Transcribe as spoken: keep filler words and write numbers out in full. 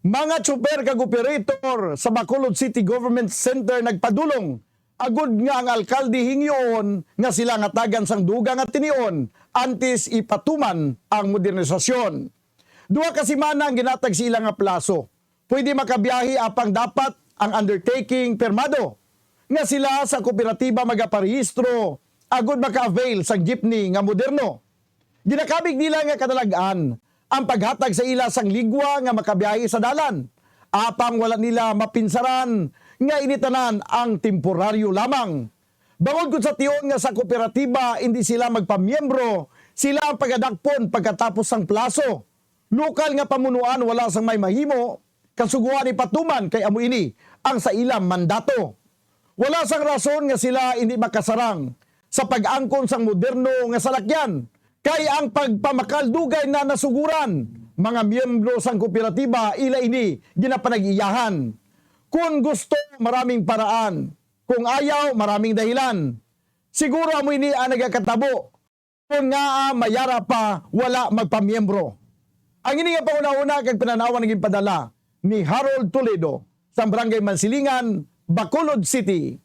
Mga tsuper kag operator sa Bacolod City Government Center nagpadulong agud nga ang alkalde hingyoon nga sila ngatagan sang dugang nga tinion antes ipatuman ang modernisasyon. Duha ka semana ang ginatag sa ila nga plaso. Pwede makabiyahe apang dapat ang undertaking pirmado nga sila sa kooperatiba magaparehistro agud maka-avail sang jeepney nga moderno. Ginakabig nila nga kadalag-an ang paghatag sa ila sang ligwa nga makabiyahe sa dalan, apang wala nila mapinsaran nga ini tanan ang temporaryo lamang. Bangod kun sa tion nga sa kooperatiba indi sila magpamiyembro, sila ang pagadakpon pagkatapos sang plaso. Lokal nga pamunuan wala sang may mahimo, kasugoan ipatuman kay amo ini ang sa ila mandato. Wala sang rason nga sila indi makasarang sa pag-angkon sang moderno nga salakyan, kay ang pagpamakaldugay na nasuguran. Mga miyembro sang kooperatiba ila ini ginapanag-iyahan. Kon gusto, maraming paraan. Kung ayaw, maraming dahilan. Siguro amo ini ang nagakatabo kon ngaa may ara pa wala magpamiyembro. Ang ini nga panghunahuna kag panan-aw ang ginpadala ni Harold Toledo sa Barangay Mansilingan, Bacolod City.